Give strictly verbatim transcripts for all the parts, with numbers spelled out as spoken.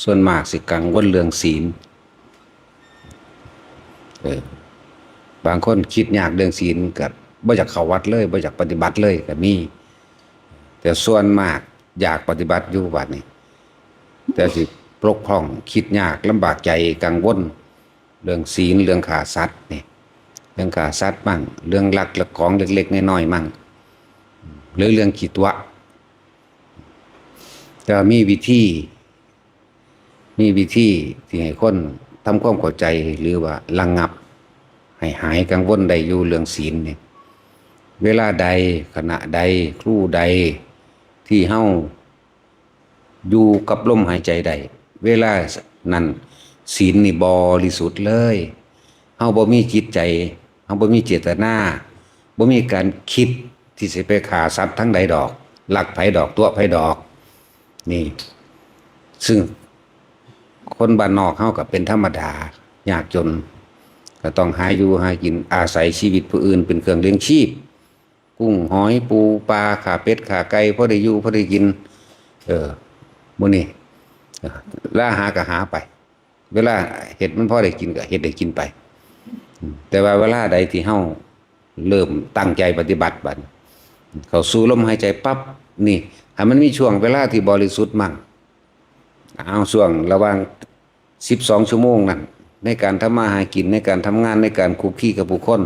ส่วนมากสิกังวลเรื่องศีล เออ บางคนคิดยากเรื่องศีลก็บ่อยากเข้าวัดเลย บ่อยากปฏิบัติเลยก็มี แต่ส่วนมากอยากปฏิบัติอยู่บัดนี้ แต่สิปกพร่อง คิดยาก ลำบากใจ กังวล เรื่องศีล เรื่องฆ่าสัตว์นี่ เรื่องฆ่าสัตว์มั่ง เรื่องลักเรื่องของเล็กๆน้อยๆมั่ง หรือเรื่องขี้ตั๋ว แต่มีวิธี มีวิธีที่ให้คนทำความเข้าใจ หรือว่าระงับ ให้หายกังวลได้อยู่เรื่องศีลนี่ เวลาใด ขณะใด ครูใด ที่เฮาอยู่กับลมหายใจได้ เวลานั้นศีลนี่บริสุทธิ์เลย เฮาบ่มีจิตใจ เฮาบ่มีเจตนา บ่มีการคิดที่สิไปฆ่าสัตว์ทางใดดอก ลักไผดอก ตั๋วไผดอก นี่ ซึ่งคนบ้านนอกเฮาก็เป็นธรรมดา ยากจน ก็ต้องหาอยู่หากิน อาศัยชีวิตผู้อื่นเป็นเครื่องเลี้ยงชีพ กุ้งหอยปูปลา ฆ่าเป็ดฆ่าไก่ พอได้อยู่พอได้กิน เออ มื้อนี้ เวลาหาก็หาไป เวลาเฮ็ดมันพอได้กินก็เฮ็ดได้กินไป อืม แต่ว่าเวลาใดที่เฮาเริ่มตั้งใจปฏิบัติบัด เข้าสู่ลมหายใจปั๊บ นี่ ให้มันมีช่วงเวลาที่บริสุทธิ์มั่ง เอาช่วงระหว่างสิบสองชั่วโมงนั่น ในการทำมาหากิน ในการทำงาน ในการคุกคีกับผู้คน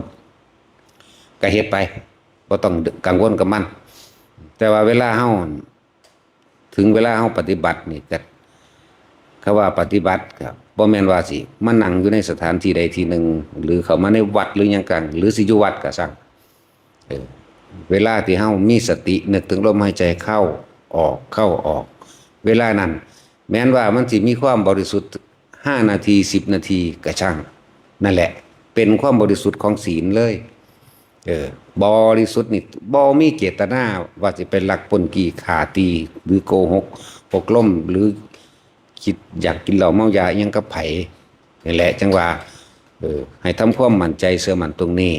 ก็เฮ็ดไป บ่ต้องกังวลกับมัน แต่ว่าเวลาเฮา ถึงเวลาเฮาปฏิบัตินี่ก็ คำว่าปฏิบัติก็บ่แม่นว่าสิมานั่งอยู่ในสถานที่ใดที่หนึ่ง หรือเข้ามาในวัดหรือหยังกลาง หรือสิอยู่วัดก็ซ่าง เออ เวลาที่เฮามีสตินึกถึงลมหายใจเข้าออก เข้าออก เวลานั้น แม้นว่ามันสิมีความบริสุทธิ์ห้านาที สิบนาทีก็ช่าง นั่นแหละ เป็นความบริสุทธิ์ของศีลเลย เออ บริสุทธิ์นี่ บ่มีเจตนาว่าสิไปลักปล้นจี้ฆ่าตี หรือโกหก หกล้ม หรือคิดอยากกินเหล้าเมายาอิหยังกับไผ นี่แหละ จั่งว่า เออ ให้ทำความมั่นใจเชื่อมั่นตรงนี้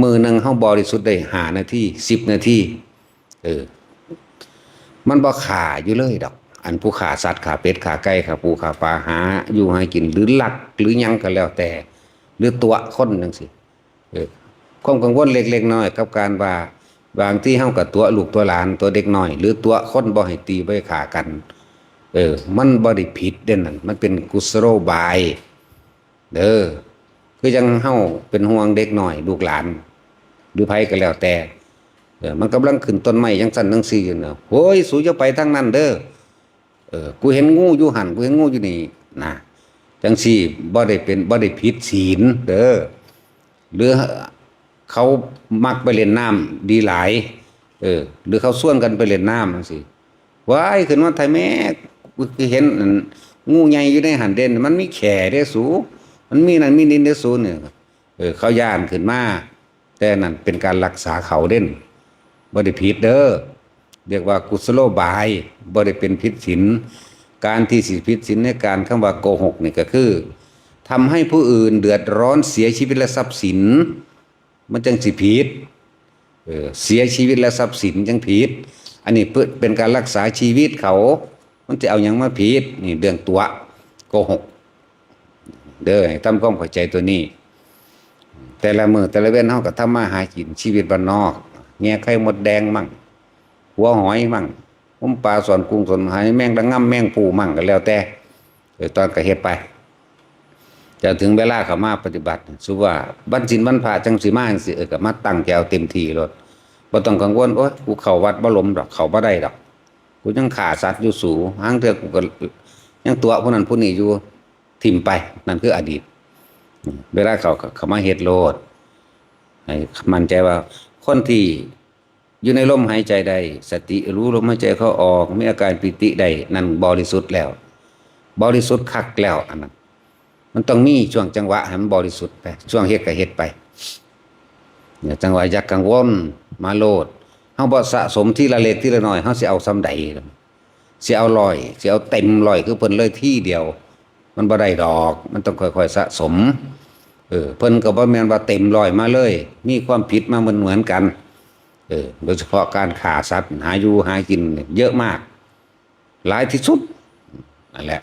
มื้อหนึ่งเฮาบริสุทธิ์ได้ห้านาที สิบนาที เออ มันบ่ฆ่าอยู่เลยดอก อันผู้ฆ่าสัตว์ ฆ่าเป็ด ฆ่าไก่ ฆ่าปู ฆ่าปลา หาอยู่หากิน หรือลัก หรือหยังก็แล้วแต่ หรือตั๋วคนจั่งซี้ เออ ความกังวลเล็กๆน้อยๆ กับการว่า บางทีเฮาก็ตั๋วลูกตั๋วหลาน ตั๋วเด็กน้อย หรือตั๋วคนบ่ให้ตีบ่ให้ฆ่ากัน เออ มันบ่ได้ผิดเด้นั่น มันเป็นกุศโลบาย เด้อ คือจั่งเฮาเป็นห่วงเด็กน้อย ลูกหลาน หรือไผก็แล้วแต่ เออ มันกำลังขึ้นต้นไม้จั่งซั้นจั่งซี้อยู่นะ โอ้ย สูอย่าไปทางนั้นเด้อ เออ กูเห็นงูอยู่หั่น กูเห็นงูอยู่นี่ นะ จั่งซี้ บ่ได้เป็น บ่ได้ผิดศีลเด้อ หรือเขามักไปเล่นน้ำดีหลาย เออ หรือเขาชวนกันไปเล่นน้ำจั่งซี้ ว้าย ขึ้นมาไทยแม่ กูเห็นอันงูใหญ่อยู่ในหั่นเด่น มันมีแข่เด้สู มันมีนั่นมีนี่เด้สูเนี่ย เออ เขาย้านขึ้นมา แต่นั่นเป็นการรักษาเขาเด่น บ่ได้ผิดเด้อ เรียกว่ากุศโลบาย บ่ได้เป็นผิดศีล การที่สิผิดศีลในการคำว่าโกหกนี่ก็คือ ทำให้ผู้อื่นเดือดร้อนเสียชีวิตและทรัพย์สิน มันจั่งสิผิด เออ เสียชีวิตและทรัพย์สินจั่งผิด อันนี้เพื่อเป็นการรักษาชีวิตเขา มันจะเอาหยังมาผิด นี่เรื่องตั๋วโกหก เด้อ ให้ทำความเข้าใจตัวนี้ แต่ละมื้อแต่ละเว็นเฮาก็ทำมาหากิน ชีวิตบ้านนอก แง่ไข่มดแดงมั่ง หัวหอยมั่ง งมปลาซ่อนกุ้งซ่อนหอย แมงดางำแมงภู่มั่งก็แล้วแต่ เออ ตอนก็เฮ็ดไป แต่ถึงเวลาเข้ามาปฏิบัติ สมมุติว่าวันศีลวันพระจั่งสิมาจั่งซี้ เออ ก็มาตั้งใจเอาเต็มที่โลด บ่ต้องกังวล โอ๊ย กูเข้าวัดบ่หลมดอก เข้าบ่ได้ดอก กูยังฆ่าสัตว์อยู่สู หางเทื่อกูก็ยังตั๋วผู้นั้นผู้นี้อยู่ ถิ่มไป นั่นคืออดีต เวลาเข้าก็เข้ามาเฮ็ดโลด ให้มั่นใจว่าคนที่อยู่ในลมหายใจได้ สติรู้ลมหายใจเข้าออก มีอาการปีติได้ นั่นบริสุทธิ์แล้ว บริสุทธิ์คักแล้ว อันนั้น มันต้องมีช่วงจังหวะให้มันบริสุทธิ์ไป ช่วงเฮ็ดก็เฮ็ดไป เนี่ย จังหวะอย่ากังวล มาโลด เฮาบ่สะสมทีละเล็กทีละน้อย เฮาสิเอาส่ำใด สิเอาร้อย สิเอาเต็มร้อยคือเพิ่นเลยทีเดียว มันบ่ได้ดอก มันต้องค่อยๆสะสม เออ เพิ่นก็บ่แม่นว่าเต็มร้อยมาเลย มีความผิดมาเหมือนๆกัน เออ โดยเฉพาะการฆ่าสัตว์ หาอยู่หากินเนี่ยเยอะมาก หลายที่สุด นั่นแหละ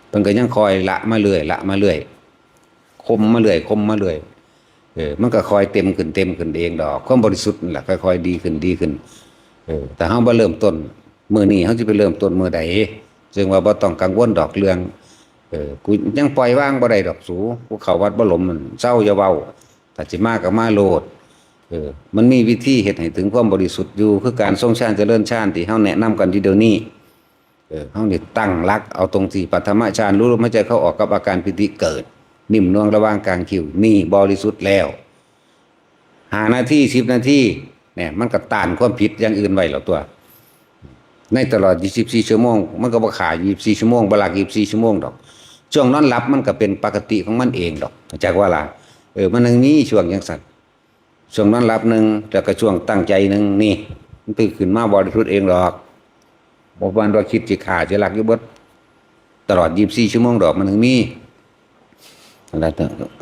เพิ่นก็ยังคอยละมาเรื่อย ละมาเรื่อย คมมาเรื่อย คมมาเรื่อย เออ มันก็คอยเต็มขึ้น เต็มขึ้นเองดอก ความบริสุทธิ์นั่นแหละค่อยๆดีขึ้น ดีขึ้น เออ แต่เฮาบ่เริ่มต้น มื้อนี้เฮาสิไปเริ่มต้นมื้อใด ซึ่งว่าบ่ต้องกังวลดอกเรื่อง เออ กูยังปล่อยวางบ่ได้ดอกสู กูเข้าวัดบ่หลมมัน เซาอย่าเว้า ถ้าสิมาก็มาโลด เออ มันมีวิธีเฮ็ดให้ถึงความบริสุทธิ์อยู่ คือการทรงฌานเจริญฌานที่เฮาแนะนำกันอยู่เดี๋ยวนี้ เออ เฮานี่ตั้งหลักเอาตรงที่ปฐมฌาน รู้ลมหายใจเข้าออกกับอาการปีติเกิด นิ่มนวลระหว่างกลางคิ้ว นี่บริสุทธิ์แล้ว ห้านาที สิบนาที เนี่ย มันก็ต้านความผิดอย่างอื่นไว้แล้วตัว ในตลอด ยี่สิบสี่ ชั่วโมง มันก็บ่ฆ่า ยี่สิบสี่ ชั่วโมง บ่ลัก ยี่สิบสี่ ชั่วโมงดอก ช่วงนอนหลับมันก็เป็นปกติของมันเองดอก จักว่าล่ะ เออ มันยังมีช่วงจังซั่น ช่วงนอนหลับหนึ่ง แล้วก็ช่วงตั้งใจหนึ่ง นี่ มันตื่นขึ้นมาบริสุทธิ์เองดอก บ่แม่นว่าคิดสิฆ่าสิลักอยู่เบิด ตลอด ยี่สิบสี่ ชั่วโมงดอก มันถึงมี นั่นแหละ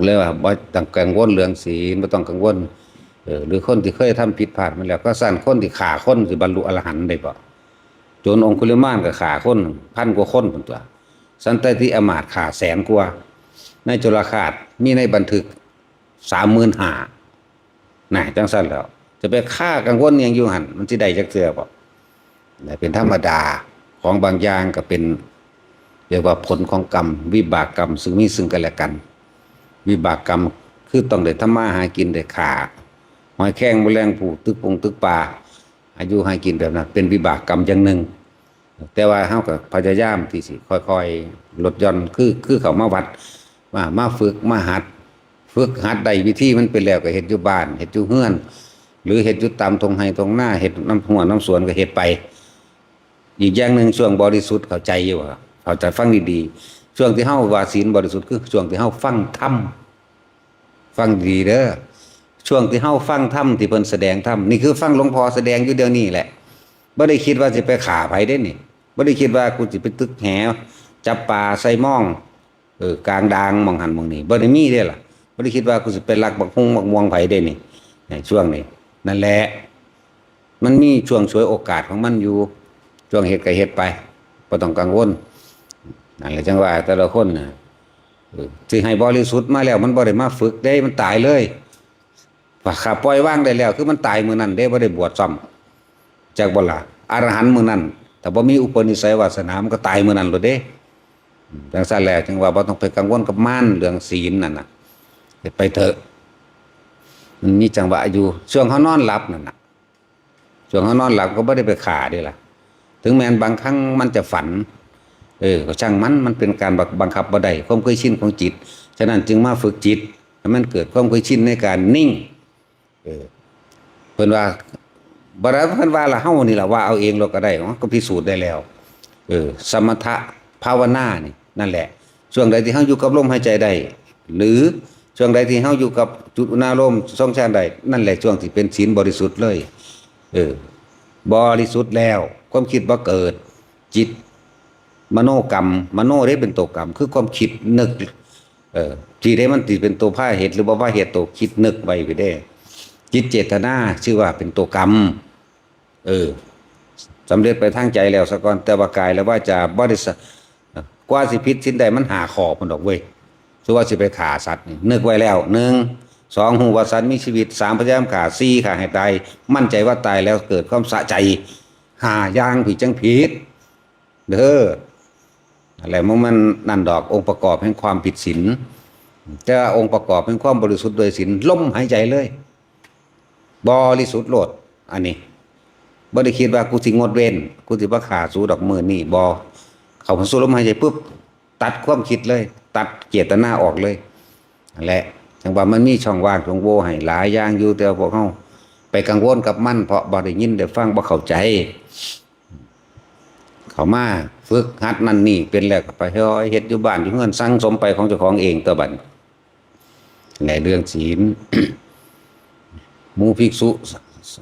เลยว่าบ่ต้องกังวลเรื่องศีล บ่ต้องกังวล เออ หรือคนที่เคยทำผิดพลาดมาแล้ว ก็ซั่นคนที่ฆ่าคนสิบรรลุอรหันต์ได้บ่ โจรองคุลิมานก็ฆ่าคนพันกว่าคนพุ้นตั๊ว สันตติอมาตย์ฆ่าแสนกว่า ในจุลฆาตมีในบันทึก สามหมื่นห้า น่ะ จังซั่นแล้ว จะไปฆ่ากังวลหยังอยู่หั่น มันสิได้จักเทื่อบ่ และเป็นธรรมดา ของบางอย่างก็เป็น เรียกว่าผลของกรรม วิบากกรรม ซึ่งมีซึ่งกันและกัน วิบากกรรมคือต้องได้ทำมาหากิน ได้ฆ่าหอยแครงแมลงภู่ ตึกปงตึกป่า อายุหากินแบบนั้น เป็นวิบากกรรมอย่างหนึ่ง แต่ว่าเฮาก็พยายามที่สิค่อยๆลดหย่อน คือ คือเข้ามาวัด มา มาฝึก มาหัด ฝึกหัดได้วิธีมันไปแล้วก็เฮ็ดอยู่บ้าน เฮ็ดอยู่เฮือน หรือเฮ็ดอยู่ตามท่งไฮ่ท่งนา เฮ็ดนำฮั้วนำสวนก็เฮ็ดไป อีกอย่างหนึ่ง ช่วงบริสุทธิ์ เข้าใจอยู่บ่ เข้าใจ ฟังดีๆ ช่วงที่เฮาว่าศีลบริสุทธิ์ คือช่วงที่เฮาฟังธรรม ฟังดีเด้อ ช่วงที่เฮาฟังธรรม ที่เพิ่นแสดงธรรม นี่คือฟังหลวงพ่อแสดงอยู่เดี๋ยวนี้แหละ บ่ได้คิดว่าสิไปฆ่าไผเด้นี่ บ่ได้คิดว่ากูสิไปตึกแห จับปลาใส่หม่อง เออ กลางดางหม่องหั่นหม่องนี่ บ่ได้มีเด้ล่ะ บ่ได้คิดว่ากูสิไปลักบักฮุ่งบักม่วงไผเด้นี่ ในช่วงนี้ นั่นแหละ มันมีช่วงฉวยโอกาสของมันอยู่ ช่วงเฮ็ดก็เฮ็ดไป บ่ต้องกังวล นั่นแหละ จังว่าแต่ละคนน่ะ เออ สิให้บริสุทธิ์มาแล้ว มันบ่ได้มาฝึกเด้ มันตายเลย ว่าข้าปล่อยวางได้แล้ว คือมันตายมื้อนั้นเด้ บ่ได้บวชซ้ำ จักบ่ล่ะ อรหันต์มื้อนั้น ถ้าบ่มีอุปนิสัยวาสนา มันก็ตายมื้อนั้นโลดเด้ อืม จังซั่นแหละ จึงว่าบ่ต้องไปกังวลกับมัน เรื่องศีลนั่นน่ะ เฮ็ดไปเถอะ มันมีจังหวะอยู่ ช่วงเฮานอนหลับนั่นน่ะ ช่วงเฮานอนหลับก็บ่ได้ไปฆ่าเด้ล่ะ ถึงแม้นบางครั้งมันจะฝัน เออ ก็ช่างมัน มันเป็นการบัง บังคับบ่ได้ ความเคยชินของจิต ฉะนั้นจึงมาฝึกจิต ให้มันเกิดความเคยชินในการนิ่ง เออ เพิ่นว่า บ่ได้ เพิ่นว่าละ เฮานี่ล่ะว่าเอาเองโลดก็ได้ เอ้า ก็พิสูจน์ได้แล้ว เออ สมถะภาวนานี่ นั่นแหละ ช่วงใดที่เฮาอยู่กับลมหายใจได้ หรือช่วงใดที่เฮาอยู่กับจุดอุณาโลมทรงฌานได้ นั่นแหละช่วงที่เป็นศีลบริสุทธิ์เลย เออ บริสุทธิ์แล้ว ความคิดบ่เกิด จิต มโนกรรม มโนเด้เป็นตัวกรรม คือความคิดนึก เออ ที่ได้มันสิเป็นตัวพาเหตุหรือบ่พาเหตุ ตัวคิดนึกไว้ไปเด้ จิตเจตนาชื่อว่าเป็นตัวกรรม เออ สำเร็จไปทางใจแล้วซะก่อน แต่ว่ากายและวาจาบ่ได้สะ กว่าสิผิดศีลได้มันห้าข้อพุ้นดอกเว้ย คือว่าสิไปฆ่าสัตว์นี่ นึกไว้แล้ว หนึ่ง สอง ฮู้ว่าสัตว์มีชีวิต สาม พยายามฆ่า สี่ ฆ่าให้ตาย มั่นใจว่าตายแล้วเกิดความสะใจ ห้าอย่างผิดจังผิด เด้อ อะไรมัน มันนั่นดอก องค์ประกอบแห่งความผิดศีล แต่ว่าองค์ประกอบแห่งความบริสุทธิ์โดยศีล ลมหายใจเลย บริสุทธิ์โลด อันนี้ บ่ได้คิดว่ากูสิงดเว้น กูสิบ่ฆ่าสูดอกมื้อนี้ บ่ เข้าสู่ลมหายใจปุ๊บ ตัดความคิดเลย ตัดเจตนาออกเลย นั่นแหละ จังว่ามันมีช่องว่างช่องโหว่ให้หลายอย่างอยู่ แต่ว่าพวกเฮาไปกังวลกับมัน เพราะบ่ได้ยินได้ฟัง บ่เข้าใจ เข้ามาฝึกหัดนั่นนี่เป็นแล้วก็ไปเฮ็ด เฮ็ดอยู่บ้านอยู่เฮือน สั่งสมไปของเจ้าของเองตัวบัดนี้ ในเรื่องศีล หมู่ภิกษุ ส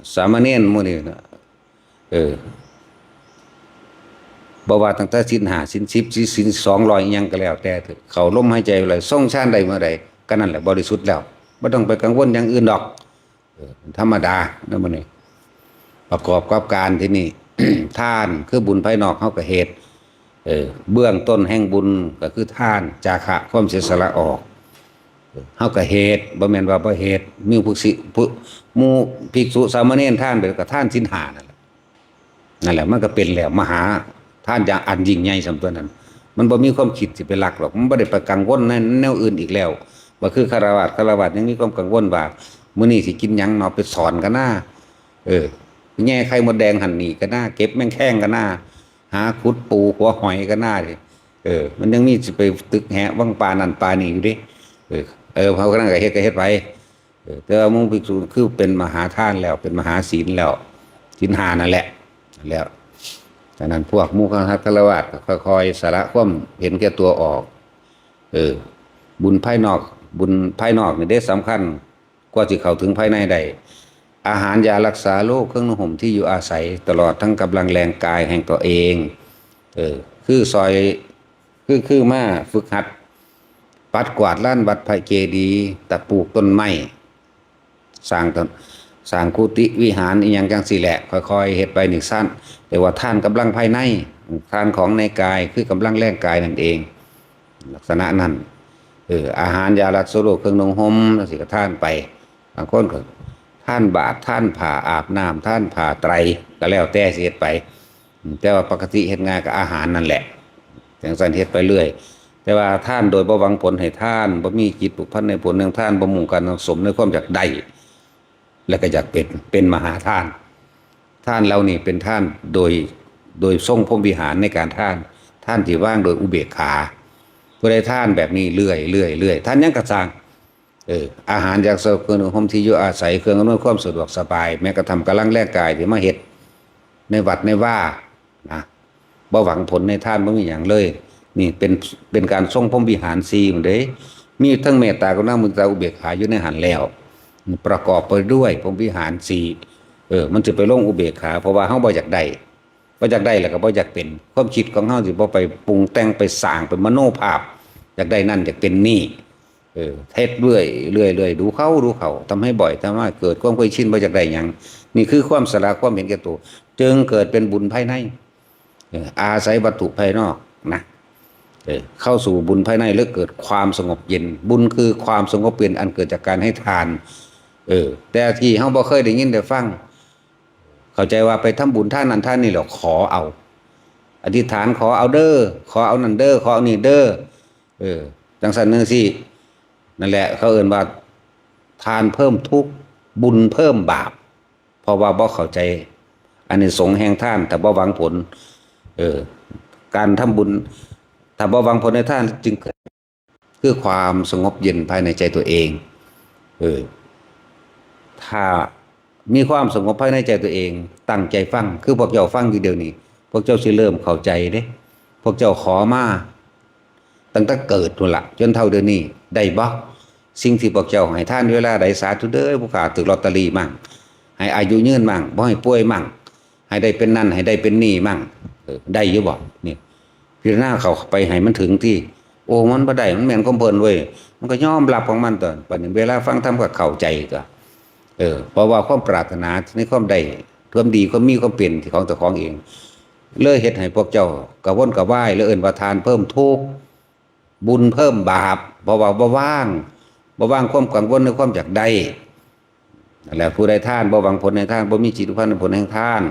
- สามเณรหมู่นี่นะ เออ บ่ว่าตั้งแต่ศีลห้า ศีลสิบ ศีล ศีลสองร้อยอิหยังก็แล้วแต่เถอะ เข้าลมหายใจเมื่อใด ทรงฌานได้เมื่อใด ก็นั่นแหละบริสุทธิ์แล้ว บ่ต้องไปกังวลอย่างอื่นดอก เออ ธรรมดาเนาะมื้อนี้ ประกอบกับการที่นี่ ทานคือบุญภายนอกเฮาก็เฮ็ด เออ เบื้องต้นแห่งบุญก็คือทาน จาคะ ความเสียสละออก เฮาก็เฮ็ด บ่แม่นว่าบ่เฮ็ด มีผู้สิ ผู้ หมู่ภิกษุสามเณรทานไปแล้วก็ทานศีลห้านั่นแหละ นั่นแหละ มันก็เป็นแล้วมหาทานอย่างอันยิ่งใหญ่ส่ำตัวนั้น มันบ่มีความคิดสิไปลักหรอก มันบ่ได้ไปกังวลในแนวอื่นอีกแล้ว บ่คือฆราวาส ฆราวาสยังมีความกังวลว่า มื้อนี้สิกินหยังเนาะ ไปสอนกันนะ เออ แย่ไข่มดแดงหั่นนี่กันนะ เก็บแมงแคงกันนะ หาขุดปูหัวหอยกันนะ เออ มันยังมีสิไปตึกแหะวังปลานั่นปลานี่อยู่เด้ เออ เออ เฮาก็นั่นก็เฮ็ดก็เฮ็ดไป เออ แต่ว่าหมู่ภิกษุคือเป็นมหาทานแล้ว เป็นมหาศีลแล้ว ศีลห้านั่นแหละ แล้ว ฉะนั้นพวกหมู่คณะฆราวาสก็ค่อยๆ สละความเห็นแก่ตัวออก เออ บุญภายนอก บุญภายนอกนี่เด้สำคัญ กว่าสิเข้าถึงภายในได้ อาหารยารักษาโรค เครื่องนุ่งห่มที่อยู่อาศัย ตลอดทั้งกำลังแรงกายแห่งตัวเอง เออ คือซอย คือ คือมาฝึกหัด ปัดกวาดลานวัดพระเจดีย์ ตะปูกต้นไม้ สร้างต้น สร้างกุฏิวิหารอิหยังจั่งซี้แหละ ค่อยๆ เฮ็ดไปนี่ซั่น แต่ว่าทานกำลังภายใน ทานของในกาย คือกำลังแรงกายนั่นเอง ลักษณะนั้น เออ อาหารยารักษาโรค เครื่องนุ่งห่มจั่งซี้ก็ทานไป บางคนก็ทานบาตร ทานผ้าอาบน้ำ ทานผ้าไตร ก็แล้วแต่สิเฮ็ดไป อืม แต่ว่าปกติเฮ็ดง่ายก็อาหารนั่นแหละ จั่งซั่นเฮ็ดไปเรื่อย แต่ว่าทานโดยบ่หวังผลให้ทาน บ่มีจิตผูกพันในผลแห่งทาน บ่มุ่งการสั่งสมในความอยากได้ แล้วก็อยากเป็น เป็นมหาทาน ทานเหล่านี้เป็นทานโดย โดยทรงพรหมวิหารในการทาน ทานที่วางโดยอุเบกขา ผู้ใดทานแบบนี้เรื่อยๆ เรื่อยๆ ทานหยังก็ซ่าง เออ อาหารยารักษาโรค เครื่องนุ่งห่มที่อยู่อาศัย เครื่องอำนวยความสะดวกสบาย แม้กระทั่งกำลังแรงกายที่มาเฮ็ดในวัดในวา นะ บ่หวังผลในทาน บ่มีหยังเลย นี่เป็น เป็นการทรงพรหมวิหารสี่หมดเด้ มีทั้งเมตตากรุณามุทิตาอุเบกขาอยู่ในหั้นแล้ว ประกอบไปด้วยพรหมวิหารสี่ เออ มันสิไปลงอุเบกขา เพราะว่าเฮาบ่อยากได้ บ่อยากได้แล้วก็บ่อยากเป็น ความคิดของเฮาสิบ่ไปปรุงแต่ง ไปสร้าง ไปมโนภาพ อยากได้นั่น อยากเป็นนี่ เออ เฮ็ดเรื่อย เรื่อย เรื่อย ดูเขา ดูเขา ทำให้บ่อย ทำให้เกิดความเคยชิน บ่อยากได้หยัง นี่คือความสละความเห็นแก่ตัว จึงเกิดเป็นบุญภายใน เออ อาศัยวัตถุภายนอกนะ เออ เข้าสู่บุญภายใน แล้วเกิดความสงบเย็น บุญคือความสงบเย็นอันเกิดจากการให้ทาน เออ แต่ที่เฮาบ่เคยได้ยินได้ฟัง เข้าใจว่าไปทำบุญทานนั่นทานนี่แล้วขอเอา อธิษฐานขอเอาเด้อ ขอเอานั่นเด้อ ขอเอานี่เด้อ เออ จั่งซั่นจั่งซี้ นั่นแหละ เขาเอิ้นว่าทานเพิ่มทุกข์ บุญเพิ่มบาป เพราะว่าบ่เข้าใจอานิสงส์แห่งทาน ถ้าบ่หวังผล เออ การทำบุญ ถ้าบ่หวังผลในทานจึงเกิด คือความสงบเย็นภายในใจตัวเอง เออ ถ้ามีความสงบภายในใจตัวเอง ตั้งใจฟัง คือพวกเจ้าฟังอยู่เดี๋ยวนี้ พวกเจ้าสิเริ่มเข้าใจเด้ พวกเจ้าขอมาตั้งแต่เกิดพู้นละ จนเฒ่าเดี๋ยวนี้ ได้บ่ สิ่งที่พวกเจ้าให้ทานเวลาใด สาธุเด้อ ผู้ข้าถืกลอตเตอรี่มั่ง ให้อายุยืนมั่ง บ่ให้ป่วยมั่ง ให้ได้เป็นนั่น ให้ได้เป็นนี่มั่ง เออ ได้อยู่บ่ นี่ พิจารณาเข้าไปให้มันถึงที่ โอ้ มันบ่ได้ มันแม่นของเพิ่นเว้ย มันก็ยอมรับของมันตั๊ว บัดนี้เวลาฟังธรรมก็เข้าใจตั๊ว เออ เพราะว่าความปรารถนาในความได้ ความดี ความมี ความเป็นที่ของเจ้าของเอง เลยเฮ็ดให้พวกเจ้ากระวนกระวาย เลยเอิ้นว่าทานเพิ่มทุกข์ บุญเพิ่มบาป เพราะว่าบ่ว่าง บ่ว่างความกังวลในความอยากได้ นั่นแหละ ผู้ใดทาน บ่หวังผลในทาน บ่มีจิตผูกพันในผลแห่งทาน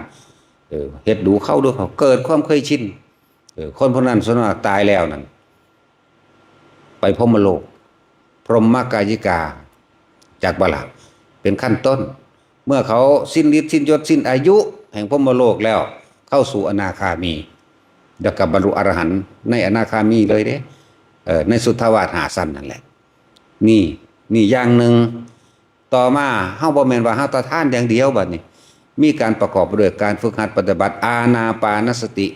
เออ เฮ็ดดูเข้าดูเข้า เกิดความเคยชิน เออ คนพวกนั้นส่วนมากตายแล้วนั่น ไปพรหมโลก พรหมกายิกา จักบ่ล่ะ เป็นขั้นต้น เมื่อเขาสิ้นฤทธิ์สิ้นยศสิ้นอายุแห่งพรหมโลกแล้ว เข้าสู่อนาคามี แล้วก็บรรลุอรหันต์ในอนาคามีเลยเด้ เออ ในสุทธาวาสห้าชั้นนั่นแหละ นี่ นี่อย่างหนึ่ง ต่อมาเฮาบ่แม่นว่าเฮาแต่ทานอย่างเดียวบัดนี้ มีการประกอบไปด้วยการฝึกหัดปฏิบัติอานาปานสติ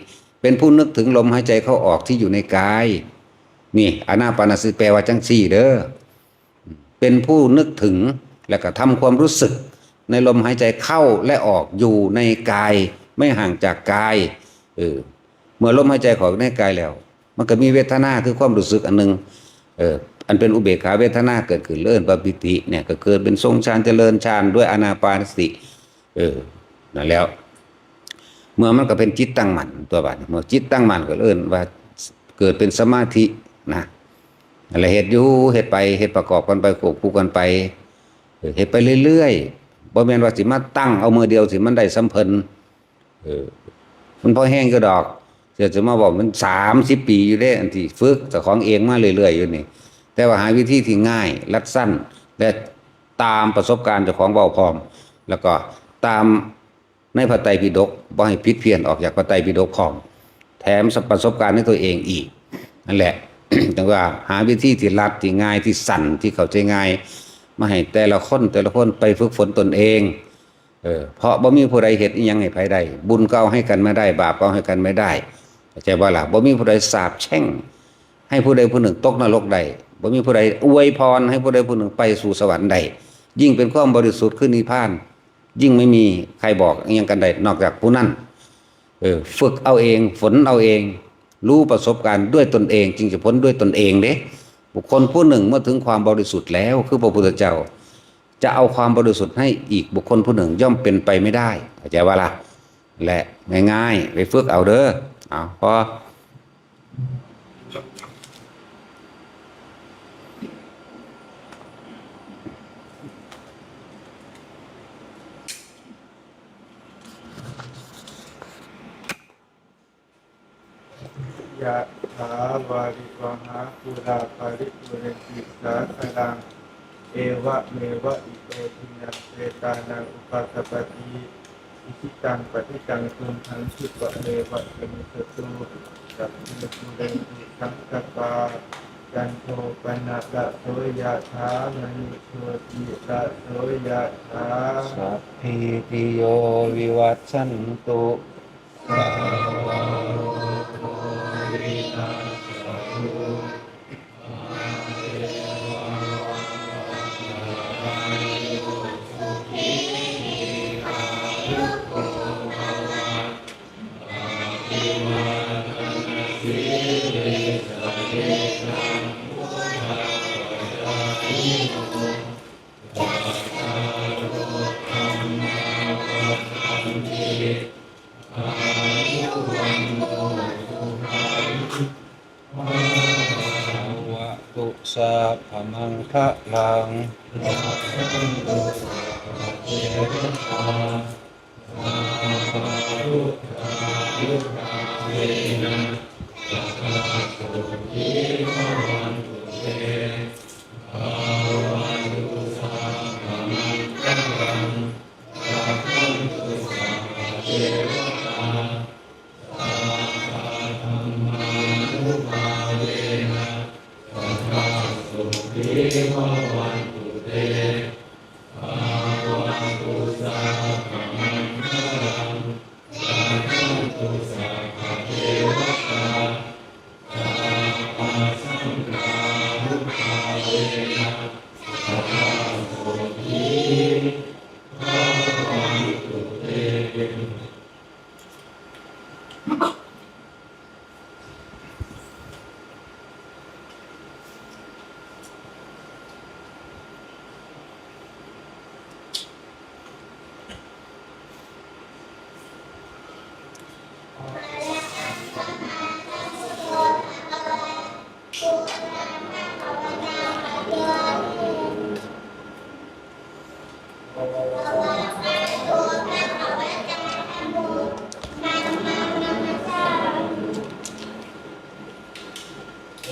เป็นผู้นึกถึงลมหายใจเข้าออกที่อยู่ในกาย นี่ อานาปานสติแปลว่าจั่งซี้เด้อ เป็นผู้นึกถึง และกระทำความรู้สึกในลมหายใจเข้าและออกอยู่ในกาย ไม่ห่างจากกาย เออ เมื่อลมหายใจเข้าในกายแล้ว มันก็มีเวทนาคือความรู้สึกอันหนึ่ง เออ อันเป็นอุเบกขาเวทนาเกิดขึ้น เอิ้นว่าปีติเนี่ย ก็เกิดเป็นทรงฌานเจริญฌานด้วยอานาปานสติ เออ นั่นแล้ว เมื่อมันก็เป็นจิตตั้งมั่นตัวบัดนี้ เมื่อจิตตั้งมั่นก็เอิ้นว่าเกิดเป็นสมาธินะ อะไรเฮ็ดอยู่ เฮ็ดไป เฮ็ดประกอบกันไป ควบคู่กันไป เออ เฮ็ดไปเรื่อยๆ บ่แม่นว่าสิมาตั้งเอามื้อเดียวสิมันได้สำเพิ่น เออ มันพอแฮงอยู่ดอก เสียจะมาบอกมันสามสิบปีอยู่เด้ อันที่ฝึกเจ้าของเองมาเรื่อยๆ อยู่นี่ แต่ว่าหาวิธีที่ง่าย รัดสั้น และตามประสบการณ์เจ้าของเว้าพร้อม แล้วก็ตามในพระไตรปิฎก บ่ให้ผิดเพี้ยนออกจากพระไตรปิฎกพร้อม แถมประสบการณ์ในตัวเองอีก นั่นแหละ จั่งว่าหาวิธีที่รัด ที่ง่าย ที่สั้น ที่เข้าใจง่าย มาให้แต่ละคน แต่ละคนไปฝึกฝนตนเอง เออ เพราะบ่มีผู้ใดเฮ็ดอิหยังให้ไผได้ บุญก็เอาให้กันไม่ได้ บาปก็เอาให้กันไม่ได้ เข้าใจบ่ล่ะ บ่มีผู้ใดสาปแช่งให้ผู้ใดผู้หนึ่งตกนรกได้ บ่มีผู้ใดอวยพรให้ผู้ใดผู้หนึ่งไปสู่สวรรค์ได้ ยิ่งเป็นความบริสุทธิ์คือนิพพาน ยิ่งไม่มีใครบอกอิหยังกันได้นอกจากผู้นั้น เออ ฝึกเอาเอง ฝนเอาเอง รู้ประสบการณ์ด้วยตนเอง จึงจะพ้นด้วยตนเองเด้ บุคคลผู้หนึ่งเมื่อถึงความบริสุทธิ์แล้ว คือพระพุทธเจ้า จะเอาความบริสุทธิ์ให้อีกบุคคลผู้หนึ่งย่อมเป็นไปไม่ได้ เข้าใจว่าล่ะ และง่ายๆ ไปฝึกเอาเด้อ เอา พอ ยะถาวาริวหาปูราปริปูเรนติสาคารัง เอวะเมวะอิโตทินังเปตานังอุปาสปติ อิชิตังปฏิตังตุมหังคิปะเมวะสมิจจตุ สัพเพปูเรนติสังกปา จันโทปนะระโสยะถามณิโชติระโสยะถา สัพพีติโยวิวัชชันตุ ภะวะตุสัพพะมังคะลัง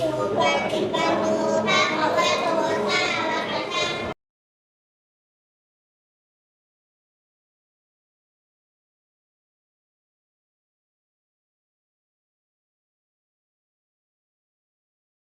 สุปฏิปันโน